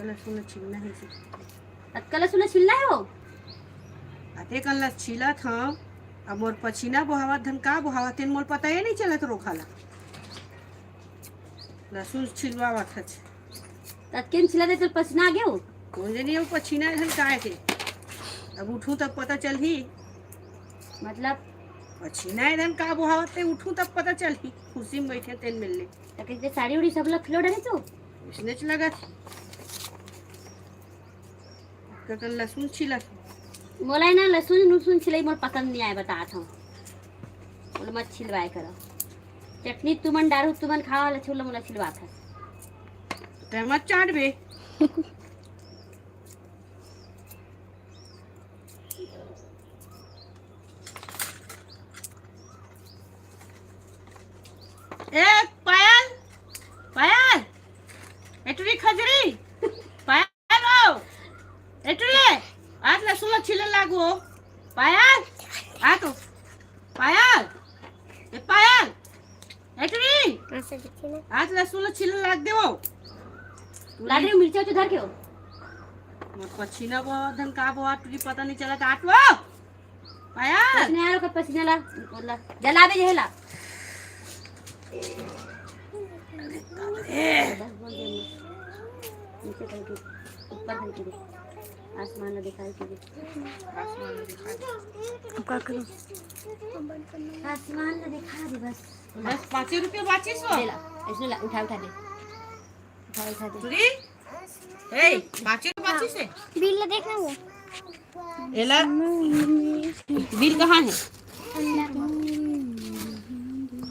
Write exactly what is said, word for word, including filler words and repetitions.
लहसुन ल छीलना हे। अतका लहसुन ल छीलना हे वो? अतेकन ल छीलत हंव। अब मोर पछीना बोहावत धन का बोहावत, तेन मोला पता ए नइ चलत रोखा ला। लहसुन छिलवावत हच। ततकेन छिला दे तो पसीना आ गयो। कोन जनी वो पछीना धन काय के। अब उठूं तब पता चलही। मतलब? पछीना ए धन का बोहावत ते उठूं तब पता चलही। कुर्सी में बैठे तेन मिल ले। त कहिके साड़ी उड़ी सब ला खिलो डरे तो? इसने च लगत। ककन लहसुन छिलत। मोला ना लहसुन नुसुन छिलई मोर पसंद नइ आय, बतात हंव। मोला मत छिलवाए करो। चटनी तुमन डारू, तुमन खावा वाला छोला मोला छिलवात हस। ते मत चाट बे। ए पायल, पायल, ए टुरी खजरी, पायल ओ, ए टुरी, आज लहसुन ला छिले लागू ओ, पायल, आ तो, पायल, ए पायल, ए टुरी, आज लहसुन ला छिले लाग दे ओ। ला दे मिर्चा उर्चा धर के ओ। मोर पछीना बोहावत धन का बोहावत टुरी पता नइ चलत आत ओ। पायल। पसीना आ रहा, पसीना ला, बोला। जला दे, जला। बस बोल दे। नीचे करके, ऊपर करके दे। आसमान ला दिखाई के दे। आसमान ला दिखा दे। अब का करूं? आसमान ला दिखा दे बस। बस पाँचे रुपया बाँचिस ओ। ले ला, ऐसे ला, उठा, उठा दे। उठा, उठा दे। टुरी? ए, बाँचिस ओ, बाँचिस हे। बिल ला देखना वो। एला, बिल कहाँ हे?